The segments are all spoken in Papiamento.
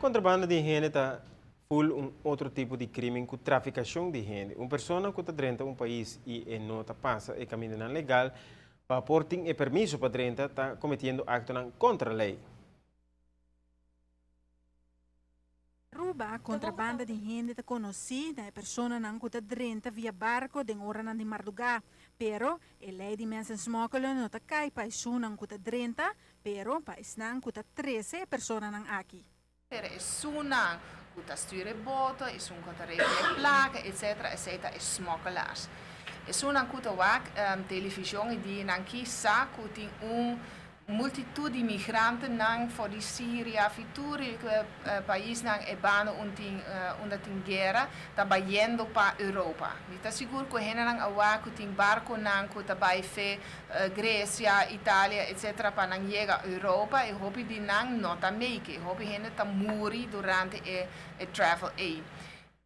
Kontrabanda di hende ta ful un otro tipo di krimen ku trafikashon di hende. Un persona ku ta drenta un pais i e no ta pasa e kamindanan legal pa por tin e permiso pa drenta ta kometiendo aktonan kontra lei. Aruba, Kontrabanda di hende ta konosí na e personanan ku ta drenta via barko den oranan di mardugá. Pero, e lei di mensensmokkelen no ta kai pa esunnan ku ta drenta, pero pa esnan ku ta trese e personanan aki. Pero esunnan ku ta stuur e boto, esun ku ta regla e plaka, etc. Esei ta e smokkelaars. Esunnan ku ta wak television e dianan ki sa ku tin un Multitud di migrantenan for di Siria fi tur e paisnan e banda un tin unda tin guera ta bayendo pa Europa. Mi ta sigur ku hendenan a wak ku tin barkonan ku ta bai fe Grecia, Italia etc. Pa nan yega Europa e hopi di nan no ta make. E hopi hende ta muri durante e travel ei.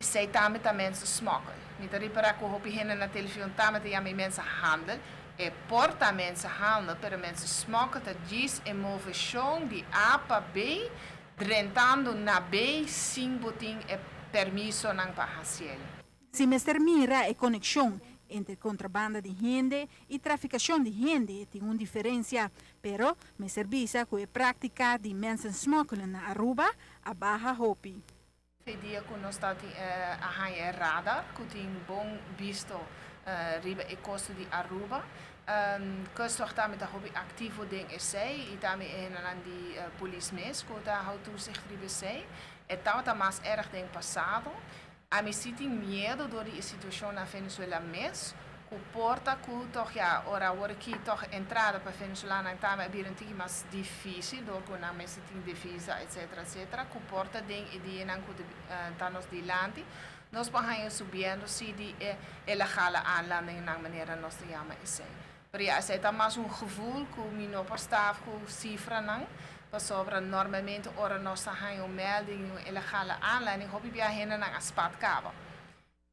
Esei tambe ta mensen smokkel. Mi ta ripara ku hopi hende na television tambe ta yama e mensen handel. E por ta mensen handel, pero mensen smokkel ta djis e moveshon di A pa B, drentando na B sin bo tin e permisonan pa hasiel. Si mester mira e konekshon entre kontrabanda di hende i trafikashon di hende tin un diferensia, pero mester bisa ku e práktika di mensensmokkelen na Aruba a baha hopi. E dia ku nos ta tin a haña e radar ku tin bon bisto riba e kosta di Aruba. Kustwacht tambe ta hopi aktivo den esei i tambe e hendenan di polis mes ku ta hou toezicht riba esei. E tabata mas erg den pasado. Ami si tin miedo dor di e situashon na Venezuela mes Ku por ta ku tòg ya ora awor aki tòg entrada pa venezolanonan tambe a bira un tiki mas difísil dor ku nan mester tin divisa etcetera etcetera ku por ta den e dianan ku ta nos dilanti nos por haña subiendo si di e ilegale aanlandingnan manera nos ta yama esei. Pero ya esei ta mas un gevoel ku mi no por staf ku sifranan pasobra normalmente ora nos ta haña un melding di un ilegale aanlanding hopi bia hendenan a spat kaba.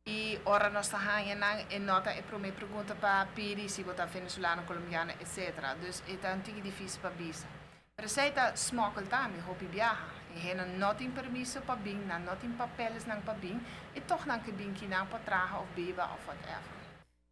I ora nos ta haña nan, e no ta e promé pregunta pa pidi si bo ta venezolano, colombiano, etc. Dus e ta un tiki difícil pa bisa. Pero esei ta smokkel tambe, hopi biaha. E hende no tin permiso pa bin, nan no tin papelesnan pa bin, i tòg nan ke bin kinan pa traha òf biba òf whatever.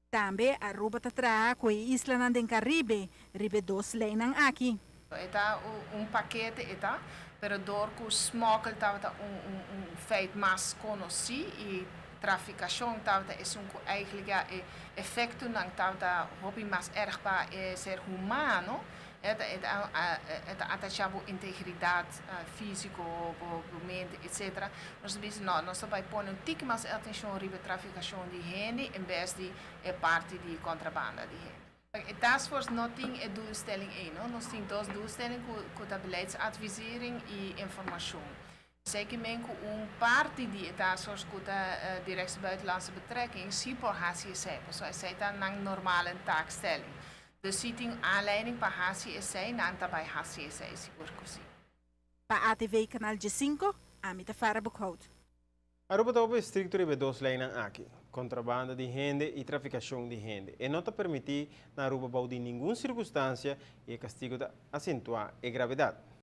Tambe Aruba ta traha ku e islanan den Karibe riba e dos leinan aki. E ta un pakete e ta, pero dor ku smokkel tabata un un feit mas konosí i trafikashon tabata esun ku eigentlik ya e efektonan tabata hopi mas erg pa e ser humano, E ta e ta atachá bo integridat físiko, bo mente, etcetera. Nos ta bisa, no, nos ta bai pone un tiki mas atenshon riba e trafikashon di hende en bes di e parti di kontrabanda di hende. E taskforce no tin e doelstelling ei, no. Nos tin dos doelstelling ku ku ta beleidsadvisering i informashon. Esei ke men ku un parti di e taskforce ku ta Directie Buitenlandse Betrekking si por hasi esei, pasobra esei ta nan normale taakstelling. Dus si tin aanleiding pa hasi esei, nan ta bai hasi esei, sigur ku si. Pa ATV Canal Djesinko, ami ta Farah Boekhout. Aruba ta hopi estricto riba e dos leynan aki, contrabanda di hende y traficacion di hende. E no ta permiti na Aruba bou di ningun circunstancia y e castigo ta acentua e gravedad.